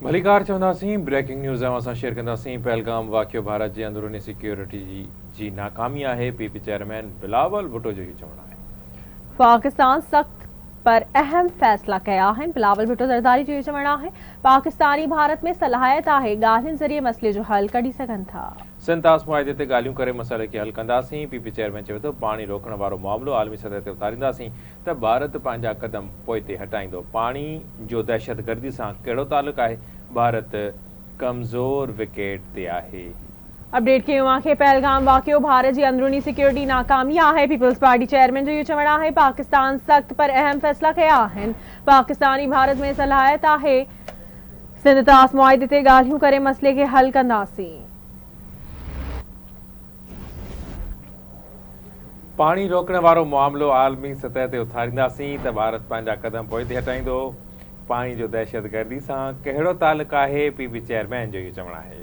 ڀليڪار چونداسين breaking news اوهان سان شيئر ڪنداسين پهلگام واقعو ڀارت جي اندروني سيڪيورٽي جي ناڪامي آهي P P chairman Bilawal Bhutto جو اهو چوڻ آهي. پاڪستان سخت پر اهم فيصلا ڪيا آهن، بلاول ڀٽو زرداري جو اهو چوڻ آهي پاڪستاني ڀارت ۾ صلاحيت آهي، ڳالهين ذريعي مسئلي جو حل ڪڍي سگهن ٿا. سنڌ طاس معاهدي تي ڳالهيون ڪري مسئلي کي حل ڪنداسين، پي پي چيئرمين چوي ٿو پاڻي روڪڻ وارو معاملو عالمي سطح تي اٿارينداسين ته ڀارت پنهنجا قدم پوئتي هٽائيندو، پاڻي جو دهشتگردي سان ڪهڙو تعلق آهي، ڀارت ڪمزور وڪيٽ تي آهي. اپڊيٽ ڪيون اوهان کي پهلگام واقعو ڀارت جي اندروني سيڪيورٽي ناڪامي آهي، پيپلز پارٽي چيئرمين جو اهو چوڻ آهي پاڪستان سخت پر اهم فيصلا ڪيا آهن، پاڪستاني ڀارت ۾ صلاحيت آهي، سنڌ طاس معاهدي تي ڳالهيون ڪري مسئلي کي حل ڪنداسين. پاڻي روڪڻ وارو معاملو عالمي سطح تي اٿارينداسين ته ڀارت پنهنجا قدم پوئتي هٽائيندو، پاڻي جو دهشتگردي سان ڪهڙو تعلق آهي، پي پي چيئرمين جو اهو چوڻ آهي.